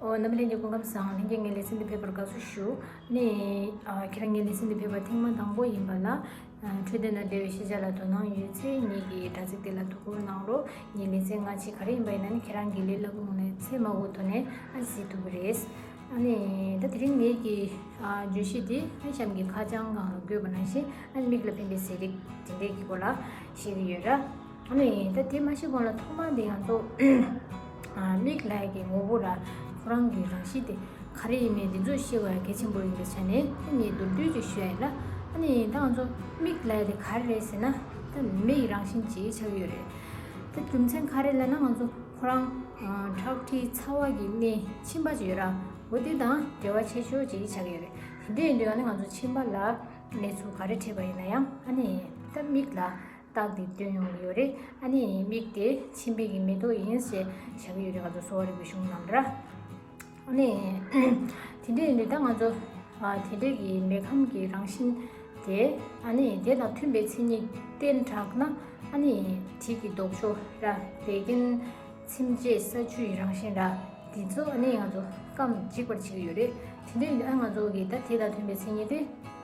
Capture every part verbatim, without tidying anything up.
ཨོ། རྣམ་པ་ལྷན་རྒྱས་སྐུ་ཁམས་བཟང་། ལྷན་རྒྱས་ངའི་ལེ་ཚན་འདི་ཕེབས་པར་དགའ་བསུ་ཞུ། ནི། ཨ། ཁྱེད་རང་ངའི་ལེ་ཚན་འདི་ཕེབས་པ་ཐེངས་མ་དང་པོ་ཡིན་པ་ལ། ཨ། འཕྲོད་བསྟེན་དང་འབྲེལ་བའི་ཤེས་བྱ་ལ་དོ་སྣང་ཡོད་ཚེ་ངེད་ཀྱི་དྲ་ཚིགས་དེ་ལ་ཐུགས་ཁུར་གནང་རོགས། ངའི་ལེ་ཚན་སྔ་ཕྱི་ག་རེ་ཡིན་པ་ཡིན་ན་ནི་ཁྱེད་རང་གི་ལས་སླ་པོ་ངང་ནས་ཚེ་མ་འགོར་ཐོག་ནས་ཨ་གཟིགས་ཐུབ་ཀྱི་རེད། ཨ་ནི་ད་དེ་རིང་ངེད་ཀྱི་ཨ་བརྗོད་གཞི་དེ་ཨ་གཤམ་གྱི་ཁ་བྱང་སྒང་ལ་འགོད་པ་ནང་བཞིན་ཨ་ནི་མིག་ལ་ཕན་པའི་ཟས་རིགས་དེ་འདྲས་ཀྱི་སྐོར་ལ་བཤད་ཀྱི་ཡོད་ར། ཨ་ནི་ད་དེ་མ་ཤེས་གོང་ལ་ཐོག་མ་དེ་ང་ཚོ་ཨ་མིག་ལ་ཡ་གི་ངོ་བོ་ར་ཁོ་རང་གི་རང་བཞིན་དེ་ག་རེ་ཡིན་མིན་དེ་ཚོ་ཤེས་དགོས་ཡ་གལ་ཆེན་པོ་ཡིན་པའི་ཆ་ནས་ཨ་ནི་མདོར་བསྡུས་ཅིག་ཞུ་ཡ་ཡིན་ན། ཨ་ནི་ད་ང་ཚོ་མིག་ལ་ཡ་དེ་ག་རེ་རེད་ཟེར་ན་ད་མེ་ཡི་རང་བཞིན་ཅིག་ཆགས་ཀྱི་ཡོད་རེད། ད་རྒྱུ་མཚན་ག་རེ་ལབ་ན་ང་ཚོ་ཁོ་རང་ཨ་ཁྲག་མཁྲིས་ཚ་བ་གི་གནས་མཆིན་པ་ཅིག་ཡོད་ར། འོ་དེ་དང་འབྲེལ་བ་ཆེ་ཤོས་ཅིག་ཆགས་ཀྱི་ཡོད་རེད། དེ་འདྲ་ཡིན་དུས་ཨ་ནི་ང་ཚོ་མཆིན་པ་ལ་ནད་ཚུལ་ག་རེ་འཕྲད་པ་ཡིན་ན་ཡང་ཨ་ནི་ད་མིག་ལ་རྟགས་དེ་སྟོན་ཡོང་གི་ཡོད་རེད། ཨ་ནི་མིག་དེ་མཆིན་པའི་གི་མེ་ཏོག་ཡིན་ཞེས་བྱ་གི་ཡོད་རེད། ང་ཚོ་གསོ་བ་རིག་པའི་གཞུང་ནང་ལ་ར། ཨ་ནི་དེ་འདྲ་ཡིན་དུས་ད་ང་ཚོ་ཨ་དེ་འདྲའི་གི་མེ་ཁམས་ཀྱི་རང་བཞིན་དེ་ཨ་ནི་དེ་དང་མཐུན་པའི་མཚན་ཉིད་བསྟེན་དྲགས་ན་ཨ་ནི་དེ་གི་ལྡོག་ཕྱོགས་ར་བད་ཀན་མཚིམས་བཅད་ས་ཆུ་ཡི་རང་བཞིན་ར། དེ་ཚོ་ཨ་ནི་ང་ཚོ་སྐམ་འཇིག་པར་བྱེད་ཀྱི་ཡོད་རེད། དེ་འདྲ་ཡིན་དུས་ཨ་ང་ཚོ་གི་ད་དེ་དང་མཐུན་པའི་མཚན་ཉིད་དེ་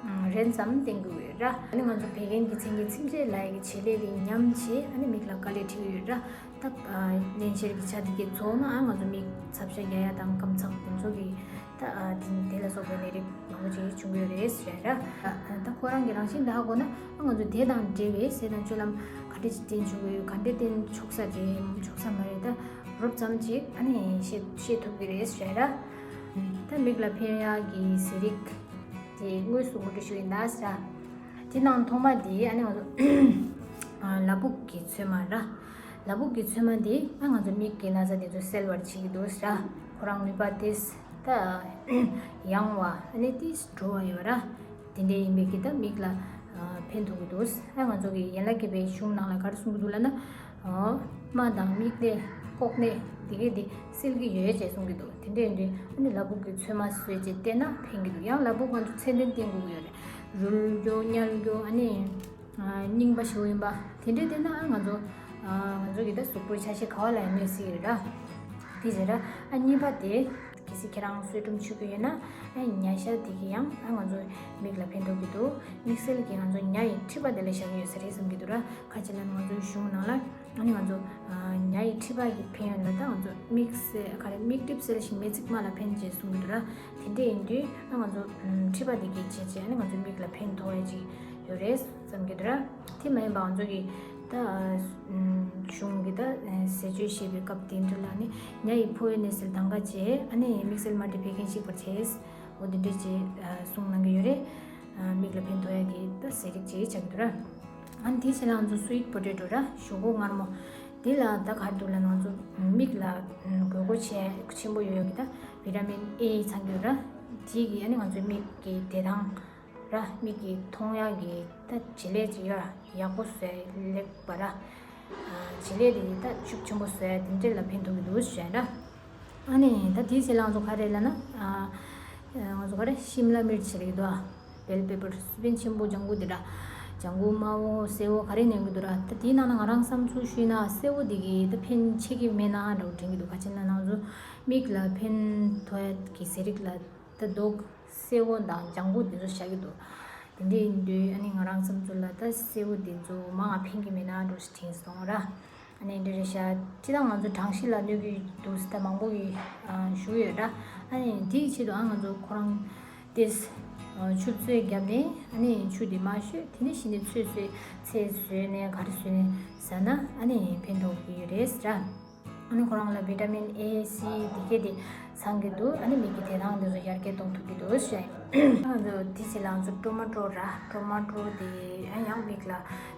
རན་ཙམ་བསྟེན་དགོས་ཡོད་ར། ཨ་ནི་ང་ཚོ་བད་ཀན་གྱི་མཚན་ཉིད་མཚིམས་བཅད་ལ་ཡ་གི་བྱེད་ལས་དེ་ཉམས་བྱས་ཨ་ནི་མིག་ལ་དཀའ་ལས་འཕྲད་ཀྱི་ཡོད་ར། ད་ཨ་བརླན་གཤེར་གྱི་ཆ་དེ་གས་རྫོགས་ན་ཨ་ང་ཚོ་མིག་ཚབ་ཤ་རྒྱག་ཡ་དང་སྐམ་ཚགས་དེ་ཚོ་གི་ད་ཨ་དེ་དེ་ལ་སོགས་པའི་ནད་རིགས་མང་པོ་ཅིག་བྱུང་གི་ཡོད་རེད་ཟེར་ར། ཨ་ད་ཁོ་རང་གི་རང་བཞིན་དེ་ཧ་གོ་ན་ཨ་ང་ཚོ་དེ་དང་འབྲེལ་བའི་ཟས་དང་སྤྱོད་ལམ་ག་འདྲ་ཅིག་བསྟེན་ཆོག་གི་ཡོད། ག་འདྲ་བསྟེན་ཆོག་ས་རེད་ཆོག་ས་མ་རེད། ད་རོབ་ཙམ་ཅིག་ཨ་ནི་ཤེས་ཤེས་ཐུབ་ཀྱི་རེད་ཟེར་ར། ད་མིག་ལ་ཕན་ཡག་གི་ཟས་རིགས་དེ་དངོས་སུ་ངོ་སྤྲོད་ཞུ་ཡིན་ད་ཟེར་ར། དེ་ནང་ཐོག་མ་དེ་ཨ་ནི་ང་ཚོ་ལ་ཕུག་གི་ཚོད་མ་ར། ལ་ཕུག་གི་ཚོད་མ་དེ་ཨ་ང་ཚོ་མིག་གི་ན་ཚ་དེ་ཚོ་སེལ་བར་བྱེད་ཀྱི་འདུག་ཟེར་ར། ཁོ་རང་ནུས་པ་དེ་ད་ཡང་བ་ཨ་ནི་དེ་འགྲོ་བ་ཡོད་ར། དེ་འདྲ་ཡིན་པའི་གི་ད་མིག་ལ་ཨ་ཕན་ཐོགས་ཀྱི་འདུག་ཨ་ང་ཚོ་གི་ཡན་ལག་བརྒྱད་པའི་གཞུང་ནང་ལ་ག་རེ་གསུང་གི་འདུག་ལབ་ན། ཨ་རྨ་དང་མིག་ནད་ལྐོག་ནད་དེ་གས་དེ་སེལ་གྱི་ཡོད་ཅེས་གསུང་གི་འདུག་དེ་འདྲ་ཡིན་དུས་ཨ་ནི་ལ་ཕུག་གི་ཚོད་མ་ཟོས་བྱས་བསྟེན་ན་ཕན་གྱི་འདུག་ཡང་ལ་ཕུག་ང་ཚོ་ཚད་ལྡན་བསྟེན་དགོས་ཀྱི་ཡོད་རེད། རུལ་རྒྱུ་ཉལ་རྒྱུ་ཨ་ནི་ཨ་རྙིང་པ་ཞིག་ཡིན་པ་དེ་འདྲ་བསྟེན་ན་ཨ་ང་ཚོ་ཨ་ང་ཚོ་གི་ད་གཟུགས་པོའི་ཆ་ཤས་ག་བ་ལ་ཡང་གནོད་སྲིད་ཀྱི་རེད་ར། དེ་བྱས་ར་ཨ་གཉིས་པ་དེ། གལ་སྲིད་ཁྱེད་རང་གསོལ་ཀྲུམ་མཆོད་ཀྱི་ཡོད་ན་ཨ་ཉ་ཤ་དེ་གི་ཡང་ཨ་ང་ཚོ་མིག་ལ་ཕན་ཐོགས་ཀྱི་འདུག་དམིགས་བསལ་གྱི་ང་ཚོ་ཉ་ཡི་མཁྲིས་པ་དེ་ལ་བཞག་གི་ཡོད་ས་རེད་བསམ་གྱི་འདུག་ར། ཁ་ཅིག་ལ་ང་ཚོའི་གཞུང་ནང་ལ་ཨ་ནི་ང་ཚོ་ཨ་ཉ་ཡི་མཁྲིས་པ་གི་ཕན་ཡོན་ལ་ད་ང་ཚོ་དམིགས་བསལ་ག་རེ་མིག་གྲིབ་སེལ་ཞིང་མེ་ཚིག་དམར་ལ་ཕན་ཅེས་གསུང་གི་འདུག་ར། དེ་འདྲ་ཡིན་དུས་ཨ་ང་ཚོ་ཨ་མཁྲིས་པ་དེ་གི་བྱས་བྱས་ཨ་ནི་ང་ཚོ་མིག་ལ་ཕན་ཐོགས་ཡ་ཅིག་ཡོད་རེད་བསམ་གྱི་འདུག་ར། དེ་མ་ཡིན་པ་ང་ཚོ་གི་ད་ཨ་གཞུང་གི་ད་ཨ་ཟས་སྤྱོད་བཤད་པའི་སྐབས་དེ་འདྲ་ལ་ནི་ཉ་ཡི་ཕོ་བའི་ནད་སེལ་དང་ག་བྱས་ཨ་ནི་དམིགས་བསལ་མ་འདྲིས་བད་ཀན་བཤིག་པར་བྱས། འོ་དེ་འདྲ་བྱས་ཨ་གསུང་གནང་གི་ཡོད་རེད། ཨ་མིག་ལ་ཕན་ཐོགས་ཡ་གི་ད་ཟས་རིགས་ཅིག་ཆགས་ཀྱི་འདུག་ར། ཨ་ནི་དེའི་ཕྱི་ལ་ང་ཚོ་སུའིཊ་པོ་ཊེ་ཊོ་ར་ཞོག་ཁོག་མངར་མོ། དེ་ལ་ད་ག་རེ་འདུག་ལབ་ན་ང་ཚོ་མིག་ལ་དགོས་མཁོ་ཆེ་ཆེན་པོ་ཡོད་ཡ་གི་ད་བི་ཊ་མིན་ཨེ་ཚང་གི་ཡོད་ར། དེ་གི་ཨ་ནི་ང་ཚོའི་མིག་གི་བདེ་ཐང་ར་མིག་གི་མཐོང་ཡག་གི་ད་བྱེད་ལས་ཅིག་ཡོད་ར། ཡག་པོ་བཟོ་ཡ་ལེགས་པ་ར། ཨ་བྱེད་ལས་དེ་ད་ཤུགས་ཆེན་པོ་བཟོ་ཡ་དེ་འདྲ་ལ་ཕན་ཐོགས་ཀྱི་འདུག་ཞུ་ཡ་ར། ཨ་ནི་ད་དེའི་ཕྱི་ལ་ང་ཚོ་ག་རེ་ལབ་ན་ཨ་ང་ཚོ་ག་རེ་ཤིམ་ལ་མིར་ཆི་རེད་འདུག་ཨ། བེལ་པེ་པར་སི་པན་ཆེན་པོ་ལྗང་གུ་དེ་འདྲ། ལྗང་གུ་དམར་པོ་སེར་པོ་ག་རེ་ཉན་གི་འདུག་ར། ད་དེའི་ནང་ན་ང་རང་བསམ་ཚུལ་ཞུས་ན་སེར་པོ་དེ་གི་ད་ཕན་ཆེ་གི་མེད་ན་འདྲ་བོ་དྲན་གི་འདུག་ག་ཅི་ན་ང་ཚོ་མིག་ལ་ཕན་ཐོགས་ཡ་གི་ཟས་རིགས་ལ་ད་མདོག་སེར་པོ་དང་ལྗང་གུ་དེ་ཚོ་བཞག་གི་འདུག་དེ་འདྲ་ཡིན་དུས་ཨ་ནི་ང་རང་བསམ་ཚུལ་ལ་ད་སེར་པོ་དེ་ཚོ་མང་ང་ཕན་གི་མེད་ན་འདྲ་བོ་ཞིག་དྲན་སོང་ར། ཨ་ནི་འདི་རེད་ཤག་སྤྱིར་བཏང་ང་ཚོ་གྲང་ཤུལ་ལ་གནོད་ཀྱི་འདུག་ཟེར་ད་མང་པོ་གིས་ཨ་ཞུ་ཡོད་ར། ཨ་ནི་དེའི་ཆེད་དུ་ཨ་ང་ཚོ་ཁོ་རང་ཏེས་ཨ་ཆུ་བཙོས་བརྒྱབ་ནས་ཨ་ནི་ཆུ་དེ་མར་བཤོས། དེ་ནས་གཞི་ནས་ཚོས་བཟོས་ཚལ་བཟོས་ནས་ག་རེ་བཟོས་ནས་ཟ་ན་ཨ་ནི་ཕན་ཐོགས་ཀྱི་ཡོད་རེད་ཟེར་ར། ཨ་ནི་ཁོ་རང་ལ་བི་ཊ་མིན་ཨེ་སི་དེ་གས་དེ་ཚང་གི་འདུག་ཨ་ནི་མིག་གི་བདེ་ཐང་དེ་ཚོ་ཡར་རྒྱས་གཏོང་ཐུབ་ཀྱི་འདུག་ཟེར། ཨ་ང་ཚོ་དེའི་ཆེད་ལ་ང་ཚོ་ཊོ་མ་ཊོ་ར། ཊོ་མ་ཊོ་དེ་ཨ་ཡང་མིག་ལ་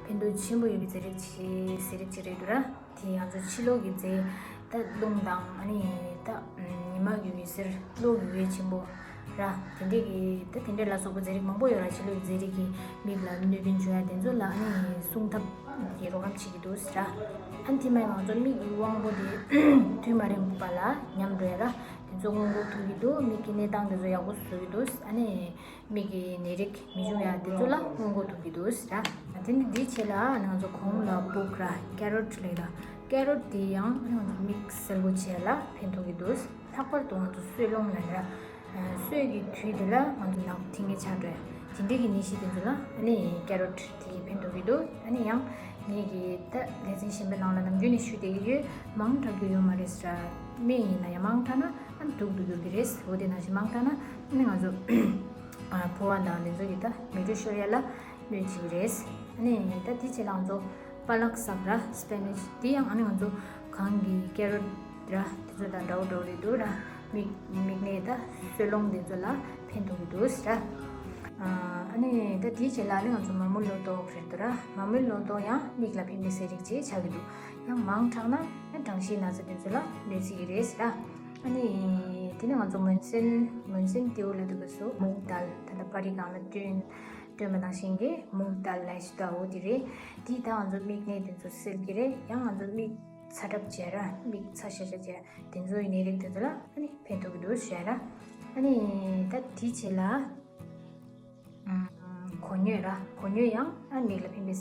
ཕན་ཐོགས་ཆེན་པོ་ཡོད་པའི་ཟས་རིགས་ཅིག་ཟས་རིགས་ཅིག་རེད་འདུག་ར། དེ་ང་ཚོ་ཕྱི་ལོགས་ཀྱི་རྫས་ད་རླུང་དང་ཨ་ནི་ད་ཉི་མ་གི་འོད་ཟེར་གློ་གི་འོད་ཆེན་པོ་ར། དེ་འདྲས་ཀྱི་ད་དེ་འདྲས་ལ་སོགས་པ་རྫས་རིགས་མང་པོ་ཡོད་ར། ཕྱི་ལོགས་ཀྱི་རྫས་རིགས་ཀྱིས་མིག་ལ་གནོད་སྐྱོན་བྱུང་ཡ་དེ་ཚོ་ལ་ཨ་ནི་སྲུང་ཐབས་ཀྱི་རོགས་རམ་བྱེད་ཀྱི་འདུག་ཟེར་ར། ཨ་ནི་དེ་མ་ཡིན་ང་ཚོ་མིག་གི་དབང་པོ་དེ་དུས་མ་རན་པ་ལ་ཉམས་འགྲོ་ཡ་ར། དེ་ཚོ་སྔོན་འགོག་ཐུབ་ཀྱི་འདུག་མིག་གི་གནས་སྟངས་དེ་ཚོ་ཡག་པོ་བཟོ་གི་འདུག་ཨ་ནི། མིག་གི་ནད་རིགས་མི་འབྱུང་ཡ་དེ་ཚོ་ལ་སྔོན་འགོག་ཐུབ་ཀྱི་འདུག་ཟེར་ར། དེ་ནི་འདིའི་ཆེད་ལ་ང་ཚོ་གོང་ལ་སྤུག་ར་ཀེ་རོཊ་ལབ་ཡ་ད་ ཀེ་རོཊ་དེ་ཡང་ང་ཚོ་མིག་སེར་པོ་བྱས་ལ་ཕན་ཐོགས་ཀྱི་འདུག་ལྷག་པར་དུ་ང་ཚོ་སོལ་རླུང་ལ་ར། སོས་ཀྱི་དུས་དེ་ལ་ང་ཚོ་ནག་མཐིང་ངེ་ཆགས་འགྲོ་ཡ། དེ་འདྲའི་གི་ནད་གཞི་དེ་ཚོ་ལ་ཨ་ནི་ཀེ་རོཊ་དེ་གི་ཕན་ཐོགས་ཀྱི་འདུག་ཨ་ནི་ཡང་ངེད་ཀྱི་ད་ལེ་ཚན་གཞན་པའི་ནང་ལ་ནམ་རྒྱུན་ནས་ཞུ་བསྡད་ཀྱི་ཡོད། མང་དྲགས་རྒྱུ་ཡོད་མ་རེད་ཟེར། སྨན་ཡིན་ན་ཡང་མང་དྲགས་ན་ཨ་ནི་སྡུག་ཏུ་འགྱུར་གྱི་རེད། འོ་དེ་ནང་བཞིན་མང་དྲགས་ན་ཨ་ནི་ང་ཚོ་ཕོ་བ་དང་དེ་ཚོ་གི་ད་མེ་དྲོད་ཤོར་ཡ་ལ་གནོད་བྱེད་ཀྱི་རེད། ཨ་ནི་ད་དེ་རྗེས་ལ་ང་ཚོ་པ་ལག་སག་ར་སྤེ་ནིཤ་དེ་ཡང་ཨ་ནི་ང་ཚོ་གང་གི་ཀེ་རོཊ་ར་དེ་ཚོ་དང་འདྲ་བོ་འདྲ་བོ་རེད་འདུག་ར། མིག་མིག་ནད་ད་སོལ་རླུང་དེ་ཚོ་ལ་ཕན་ཐོགས་ཀྱི་འདུག་ར། ཨ་ནི་ད་དེའི་རྗེས་ལ་ཨ་ནི་ང་ཚོ་མ་རྨོས་ལོ་ཏོག་རེད་འདུག་ར། མ་རྨོས་ལོ་ཏོག་ཡང་མིག་ལ་ཕན་པའི་ཟས་རིགས་ཅིག་ཆགས་ཀྱི་འདུག་ཡང་མང་དྲགས་ན་ཡང་གྲང་ཤིང་ན་ཚ་དེ་ཚོ་ལ་གནོད་སྲིད་ཀྱི་རེད་ར། ཨ་ནི་དེ་ནས་ང་ཚོ་མོན་སྲན་མོན་སྲན་ཏེའུ་ལ་འདུག་གི་སོ་མུག་དལ་ད་ལྟ་པར་རིས་སྒང་ལ་སྟོན་སྟོན་པ་ནང་བཞིན་གྱི་མུག་དལ་ལ་ཞིག་ད་འོ་དེ་རེད། དེས་ད་ང་ཚོ་མིག་ནད་དེ་ཚོ་སེལ་གྱི་རེད། ཡང་ང་ཚོ་མིག་ཚ་གྲབས་བྱས་ར་མིག་ཚ་ཤ་ཤ་བྱས་དེ་ཚོ་ཡི་ནད་རིགས་དེ་ཚོ་ལ་ཨ་ནི་ཕན་ཐོགས་ཀྱི་འདུག་ཟེར་ར། ཨ་ནི་ད་དེའི་རྗེས་ལ་ཨམ་གོ་སྙོད་ར། གོ་སྙོད་ཡང་ཨ་མིག་ལ་ཕན་པའི་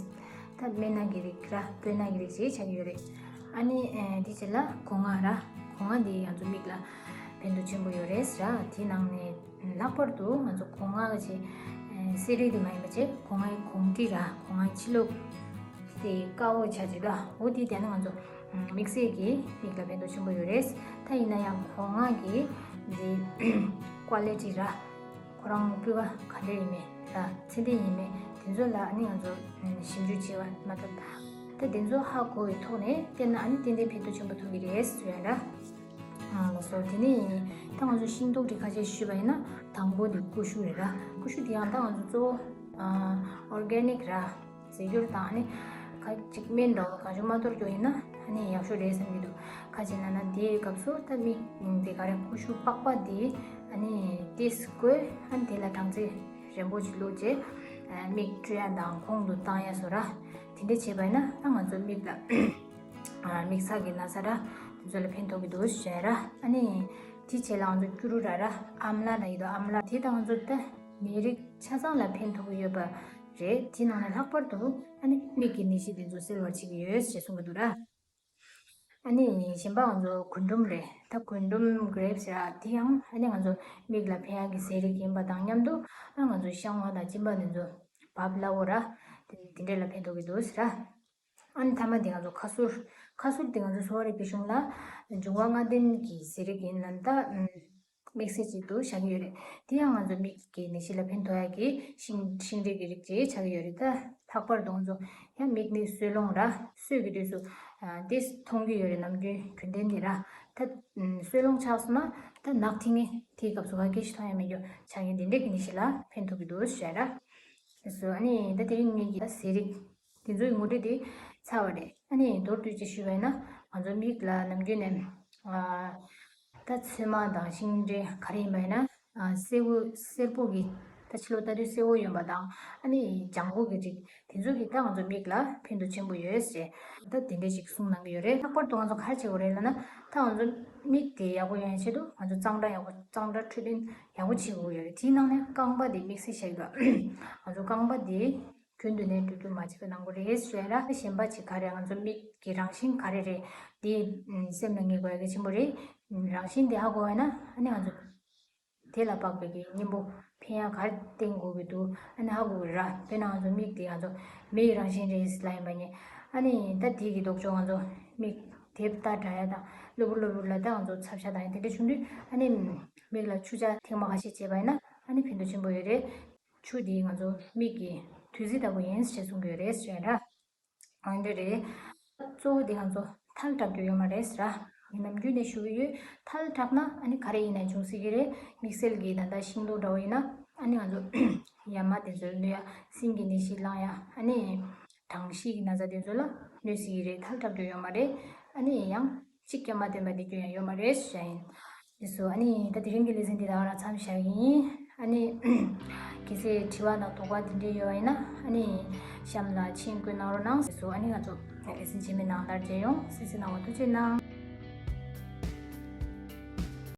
ད་སྨན་སྣ་གི་རིགས་ར་སྤོས་སྣ་གི་རིགས་བཅས་ཆགས་ཀྱི་ཡོད་རེད། ཨ་ནི་ཨ་དེའི་རྗེས་ལ་སྒོ་ང་ར། སྒོ་ང་འདི་ང་ཚོ་མིག་ལ་ཕན་ཐོགས་ཆེན་པོ་ཡོད་རེད་ཟེར་ར། དེའི་ནང་ནས་ལྷག་པར་དུ་ང་ཚོ་སྒོ་ང་གི་ཆེ་ཨ་གསེར་རིགས་དེ་མ་ཡིན་པ་བྱས་སྒོ་ང་གི་གོང་ཏི་ར་སྒོ་ང་གི་ཕྱི་ལོགས་དེ་དཀར་པོ་ཆགས་ཀྱི་འདུག་འོ་དེ་དེ་ནི་ང་ཚོ་དམིགས་བསལ་གྱི་མིག་ལ་ཕན་ཐོགས་ཆེན་པོ་ཡོད་རེད། ད་ཡིན་ན་ཡང་སྒོ་ང་གི་འདི་ཀོ་ལི་ཊི་ར་ཁོ་རང་སྤུས་ཀ་ག་འདྲ་ཡིན་མེད་ར་ཚད་ལྡན་ཡིན་མེད་དེ་ཚོ་ལ་ཨ་ནི་ང་ཚོ་ཞིབ་འཇུག་བྱེད་པ་མ་ཐུབ། ད་དེ་ཚོ་ཧ་གོ་བའི་ཐོག་ནས་བལྟས་ན་ཨ་ནི་ཏན་ཏན་ཕན་ཐོགས་ཆེན་པོ་ཐོགས་ཀྱི་རེད་ཟེར་ཡ་འདྲ། ཨ་ལགས་སོ། དེ་ནས་ད་ང་ཚོ་ཤིང་ཏོག་དེ་ཁ་ཤས་ཞུས་པ་ཡིན་ན་དང་པོ་དེ་ཀུ་ཤུ་རེད་ར། ཀུ་ཤུ་དེ་ཡང་ད་ང་ཚོ་གཙོ་བོ་ཨོར་གེ་ནིག་ར་རྫས་འགྱུར་དང་ཨ་ནི་ཁ་ཅིག་སྨན་འདྲ་བོ་གང་བྱུང་མ་གཏོར་རྒྱུ་ཡིན་ན་ཨ་ནི་ཡག་ཤོས་རེད་བསམ་གྱི་འདུག་ག་ཅི་ན་ན་དེའི་སྐབས་སུ་ད་མིག་དེ་ག་རེ་ཀུ་ཤུ་པགས་པ་དེ་ཨ་ནི་ཏིས་བསྐོལ་ཨ་ནི་དེ་ལ་སྦྲང་རྩི་རན་པོ་ཅིག་བླུགས་རྗེས་མིག་བཀྲུ་ཡ་དང་གོང་དུ་བཏང་ཡ་སོགས་ར། དེ་འདྲ་བྱས་པ་ཡིན་ན་ད་ང་ཚོ་མིག་ལ་མིག་ཚགས་ཀྱི་ན་ཚ་ར་དེ་ཚོ་ལ་ཕན་ཐོགས་ཀྱི་འདུག་ཞེས་ར། ཨ་ནི་དེ་རྗེས་ལ་ང་ཚོ་སྐྱུ་རུ་ར་ར་ཨམ་ལ་ལ་ཡོད་དོ། ཨམ་ལ་དེ་ད་ང་ཚོ་ད་ནད་རིགས་ཆ་ཚང་ལ་ཕན་ཐོགས་ཀྱི་ཡོད་པ་རེད། དེ་ནང་ནས་ལྷག་པར་དུ་ཨ་ནི་མིག་གི་ནད་གཞི་དེ་ཚོ་སེལ་བར་བྱེད་ཀྱི་ཡོད་ཞེས་གསུང་གི་འདུག་ར། ཨ་ནི་གཞན་པ་ང་ཚོ་གུན་ཀྲུམ་རེད། ད་གུན་ཀྲུམ་གྷི་རེབ་སི་ར་དེ་ཡང་ཨ་ནི་ང་ཚོ་མིག་ལ་ཕན་ཡག་གི་ཟས་རིགས་ཡིན་པ་དང་མཉམ་དུ་ཨ་ང་ཚོ་བཤང་བ་དང་གཅིན་པ་དེ་ཚོ་བབ་སླ་བོ་ར་དེ་དེ་འདྲས་ལ་ཕན་ཐོགས་ཀྱི་འདུག་ཟེར་ར། ཨ་ནི་མཐའ་མ་དེ་ང་ཚོ་ཁ་ཟུར། ཁ་ཟུར་དེ་ང་ཚོ་གསོ་བ་རིག་པའི་གཞུང་ལ་འབྱུང་བ་ལྔ་ལྡན་གྱི་ཟས་རིགས་ཡིན་ལ་ད་དམིགས་བསལ་ཅིག་ཏུ་བཞག་གི་ཡོད་རེད། དེ་ཡང་ང་ཚོ་མིག་གི་ནད་གཞི་ལ་ཕན་ཐོགས་ཡག་གི་ཤིང་ཤིང་འབྲས་ཀྱི་རིགས་ཅིག་ཆགས་ཀྱི་ཡོད་རེད། ད་ལྷག་པར་དུ་ང་ཚོ་ཡང་མིག་ནི་སོལ་རླུང་ར་སོས་ཀྱི་དུས་སུ་ཨ་དེ་མཐོང་གི་ཡོད་རེད། ནམ་རྒྱུན་རྒྱུན་ལྡན་ནི་ར་ད་སོལ་རླུང་ཆགས་སོང་ན་ད་ནག་མཐིང་ངེ་དེའི་སྐབས་སུ་ག་གེ་ཞིག་མཐོང་ཡ་མེད་རྒྱུ་ཆགས་ཀྱི་འདི་འདྲས་ཀྱི་ནད་གཞི་ལ་ཕན་ཐོགས་ཀྱི་འདུག་ཞེས་ར། སོ་ཨ་ནི་ད་དེ་རིང་ངེད་ཀྱི་ཟས་རིགས་དེ་ཚོའི་ངོ་སྤྲོད་དེ་ཚར་བ་རེད། ཨ་ནི་མདོར་བསྡུས་ཅིག་ཞུས་པ་ཡིན་ན་ང་ཚོ་མིག་ལ་ནམ་རྒྱུན་ནས་ཨ་ད་ཚོད་མ་དང་ཤིང་འབྲས་ག་རེ་ཡིན་པ་ཡིན་ན་ཨ་སེར་པོ་སེར་པོ་གི་ད་ཕྱི་ལོགས་ལྟ་དུས་སེར་པོ་ཡོད་པ་དང་ཨ་ནི་ལྗང་གུ་གི་རིགས་དེ་ཚོ་གི་ད་ང་ཚོ་མིག་ལ་ཕན་ཐོགས་ཆེན་པོ་ཡོད་ཟེར་ད་དེ་འདྲས་ཅིག་གསུངས་གནང་གི་ཡོད་རེད། ལྷག་པར་དུ་ང་ཚོ་ག་རེ་བྱེད་དགོས་རེད་ལབ་ན་ད་ང་ཚོ་མིག་དེ་ཡག་པོ་ཡོང་ཡ་ཆེད་དུ་ང་ཚོ་གཙང་སྦྲ་ཡག་པོ་གཙང་སྦྲ་འཕྲོད་བསྟེན་ཡག་པོ་བྱེད་དགོས་ཡོད་རེད། དེའི་ནང་ནས་རྐང་པ་དེ་དམིགས་བསལ་བྱ་གི་འདུག་ང་ཚོ་རྐང་པ་དེ་རྒྱུན་དུ་ནས་འགྲོ་རྒྱུ་མ་བྱེད་པ་གནང་དགོས་རེད་ཟེར་ཡ་ར། གཞན་པ་ཅིག་ག་རེ་ང་ཚོ་མིག་གི་རང་བཞིན་ག་རེ་རེད་དེ་སེམས་ལ་ངེས་དགོས་ཡ་གལ་ཆེན་པོ་རེད། རང་བཞིན་དེ་ཧ་གོ་བ་ན་ཨ་ནི་ང་ཚོ་དེ་ལ་དཔག་པའི་གི་གཉེན་པོ་ཕན་ཡ་ག་རེ་བསྟེན་དགོས་ཀྱི་འདུག་ཨ་ནི་ཧ་གོ་གི་ར། དཔེར་ན་ང་ཚོ་མིག་དེ་ང་ཚོ་མེ་ཡི་རང་བཞིན་རེད་ལབ་ཡིན་པ་ཉིད་ཨ་ནི་ད་དེ་གི་ལྡོག་ཕྱོགས་ང་ཚོ་མིག་དེབ་ལྟ་དྲ་ཡ་དང་གློ་བུར་གློ་བུར་ལ་ད་ང་ཚོ་ཚབ་ཤ་དང་ཡ་དེ་འདྲ་བྱུང་དུས་ཨ་ནི་མིག་ལ་ཆུ་ཆ་ཐེངས་མ་ཁ་ཤས་བྱས་པ་ཡིན་ན་ཨ་ནི་ཕན་ཐོགས་ཆེན་པོ་ཡོད་རེད། ཆུ་དེ་ང་ཚོ་མིག་གི་བདུད་རྩི་ལྟ་བུ་ཡིན་ཞེས་གསུང་གི་ཡོད་རེད་ཟེར་ར། འོན་ཏེ་རེད། གཙོ་བོ་དེ་ང་ཚོ་ཐལ་དྲགས་རྒྱུ་ཡོད་མ་རེད་ཟེར་ར། ངས་ནམ་རྒྱུན་ནས་ཞུ་གི་ཡོད། ཐལ་དྲགས་ན་ཨ་ནི་ག་རེ་ཡིན་ན་འབྱུང་སྲིད་ཀྱི་རེད། དམིགས་བསལ་གྱི་ད་ལྟ་ཤིང་ཏོག་འདྲ་བོ་ཡིན་ན་ཨ་ནི་ང་ཚོ་ཡ་མ་དེ་ཚོ་གནོད་ཡ་སྲིན་གྱི་ནད་གཞི་ལངས་ཡ་ཨ་ནི་གྲང་ཤིང་གི་ན་ཚ་དེ་ཚོ་ལ་གནོད་སྲིད་ཀྱི་རེད། ཐལ་དྲགས་རྒྱུ་ཡོད་མ་རེད། ཨ་ནི་ཡང་གཅིག་ཀྱང་མ་བསྟེན་པ་དེ་རྒྱུ་ཡང་ཡོད་མ་རེད་ཞུ་ཡ་ཡིན། དེ་སོ་ཨ་ནི་ད་དེ་རིང་གི་ལེ་ཚན་འདི་ད་ག་རང་མཚམས་བཞག་གི་ཡིན། ཨ་ནི་གལ་སྲིད་དྲི་བ་དང་དོགས་པ་དེ་འདྲ་ཡོད་པ་ཡིན་ན་ཨ་ནི་གཤམ་ལ་མཆན་བཀོད་གནང་རོགས་གནང་། དེ་སོ་ཨ་ནི་ང་ཚོ་ལེ་ཚན་རྗེས་མའི་ནང་ལ་མཇལ་ཡོང་། གསན་གཟིགས་གནང་བར་ཐུགས་རྗེ་གནང་།